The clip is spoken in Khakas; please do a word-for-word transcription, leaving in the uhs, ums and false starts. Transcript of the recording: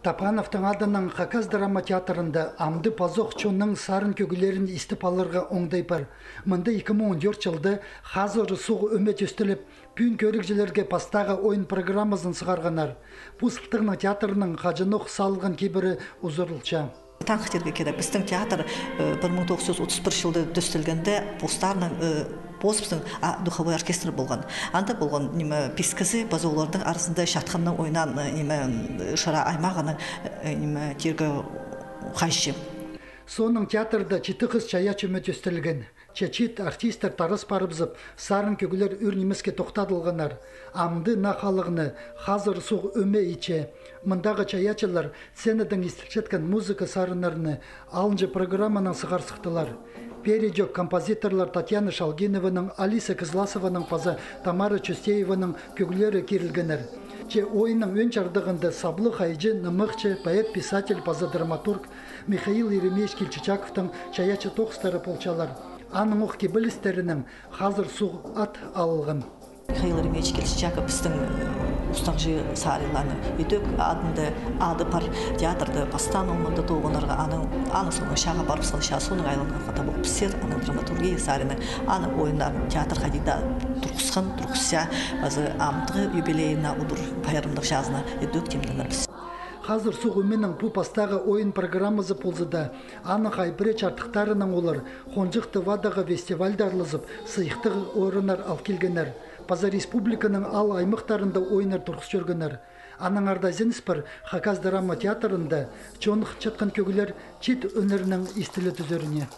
Топановтың адынаң Хакас драма театрында амды пазох чонның сарын кӧглерін истіп аларға оңдай пар. Мында ікі муң он тӧрт чылда «Хазыр суғ ӧме» тӧстеліп, пӱӱн кӧрігҷілерге пастағы ойын программазын сығарғаннар. Пу сылтағнаң театрның хаҷанох салылған кибірі узарылча. Таң хатирға кирек, пістің театр, э, пір муң тоғыс чӱс отыс пір чылда тӧстелгенде, постарының, э, позыбыстың, а, духовой оркестр полған. Анда полған, ниме, пис кізі, паза олардың аразында Чатханның ойнаан, э, ниме, м, Шыра аймағының, э, ниме, тирге, хайҷы. Соонаң театрда читі хыс чайаачы ӧме тӧстелген. Че чиит артисттер тарас парыбызып, сарын кӧглер ӱр нимеске тохтадылғаннар. Амды наа халығны «Хазыр суғ ӧме» итче. Мындағы чайаачылар сценадаң истілчеткен музыка сарыннарны алынҷа программанаң сығар сыхтылар. Пеер ідӧк композиторлар Татьяна Шалгинованың, Алиса Кызласованың паза Тамара Чустееваның кӧглері кирілгеннер. Че ойынның ӧӧн чардығында саблығ хайҷы, нымахчы, поэт, писатель паза драматург Михаил Еремеевич Кильчичаковтың чайаачы тоғыстары полчалар. Аның ох кибелістерінең «Хазыр суғ ат» алылған. Михаил Еремеевич Кильчичаков пістің, э, устағҷы саринларның ідӧк адында, ады пар. Театрда пастаан ол мында тоғынарға, аның, аның соонаң чааға парыбысхан, чаа соонаң айланарға табох піссер, аның драматургия саринаң, аның ойыннарын театр хайди даа турғысхан, турғысча, паза амды юбилейіне, удур пайрамнығ чазына ідӧк тимненербіс. «Хазыр суғ ӧменің» пу пастағы ойын программазы полза даа, аның хай пірее чардыхтарынаң олар Хонҷых Тывадағы фестивальда аарлазып, сыйыхтығ орыннар ал килгеннер. Паза республиканың аал аймахтарында ойыннар турғыс чӧргеннер. Аннаңар даа ізеніс пар Хакас драма театрында чон хынчатхан кӧглер чиит ӧнернің истілі тӱзеріне.